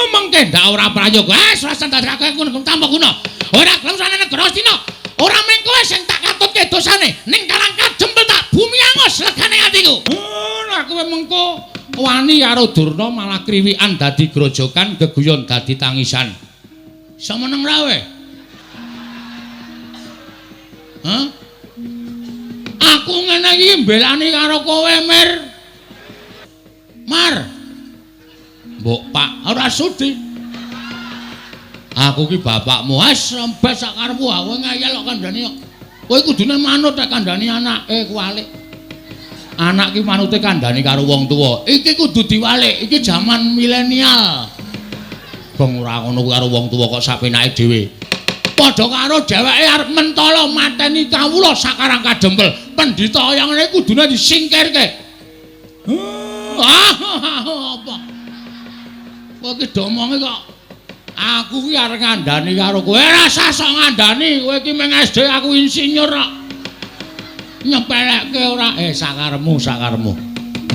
Mengke ndak ora prayoga. Eh, ora ndadekake aku tanpa guna. Ora gelem sana negara Astina. Ora mung kowe sing tak katutke dosane, ning Karang Kadempel tak bumi angus legane atiku. Oh, lah kowe mengko wani karo Durna malah kriwikan dadi grojokan, geguyon dadi tangisan. Iso meneng ra kowe? Hah? Aku ngene iki mbelani karo kowe, Mir. Mar. Mbok Pak, ora sudi. Aku ki bapakmu, wis rembes sak karepmu, aku ngeyel kok kandhani kok. Kowe kudune manut nek kandhani anake kuwalik. Anak ki manute kandhani karo wong tuwa. Iki kudu diwalik, iki jaman milenial. Bong ora ngono kuwi karo wong tuwa kok sapenake dhewe. Padha karo dheweke arep mentala mateni kawula sakarang kadempel. Pendhita kaya ngene kudune disingkirke. Ah, apa? Kowe ki domonge kok aku ki arep ngandani karo kowe. Ora usah sok ngandani, kowe ki mung SD, aku insinyur kok. Nyepelekke ora? Eh, sakarepmu, sakarepmu.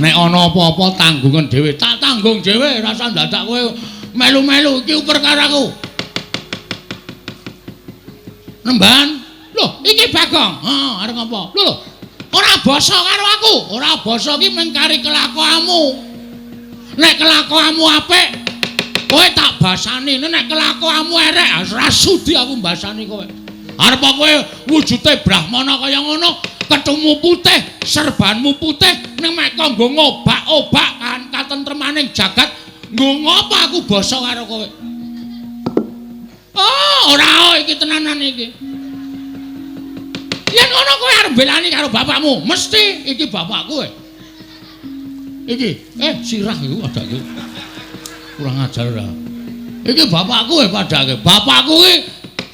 Nek ana apa-apa tanggungan dhewe, tak tanggung dhewe, ora usah dadak kowe melu-melu iki perkaraku. Nemban. Lho, iki Bagong. Heeh, arep ngapa? Lho, lho. Ora basa karo aku. Ora basa ki mung kari kelakuanmu. Nek kelakuanmu apik, kowe tak basani. Nek kelakuanmu erek, ora sudi aku mbasani kowe. Arep kowe wujude brahmana kaya ngono, ketumu putih, serbanmu putih, ning mek kok nggo ngobak-obak kan katentremaning jagat, nggo ngopo aku basa karo kowe? Oh, ora iki tenanan iki. Yen ngono kowe arep mbelani karo bapakmu, mesti iki bapakku kowe. Iki, sirah iku padake. Kurang ajar ora. Iki bapakku e padake. Bapakku ki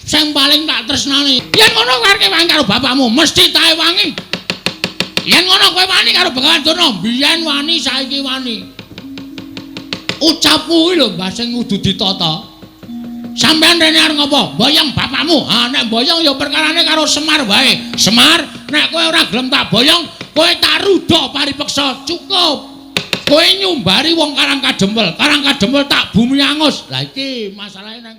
sing paling tak tresnani. Yen ngono kowe arep wangi karo bapakmu, mesti tae wangi. Yen ngono kowe wani karo Begawan Durna, biyen wani saiki wani. Ucapmu kuwi lho Mbah sing kudu ditata. Sampeyan rene arep ngopo? Boyong bapakmu. Ha nek boyong ya perkarane karo Semar wae. Semar, nek kowe ora gelem tak boyong, kowe tak rudha paripeksa. Cukup. Kowe nyumbari wong Karang Kadempel. Karang Kadempel tak bumi angus. Lah iki masalahe nang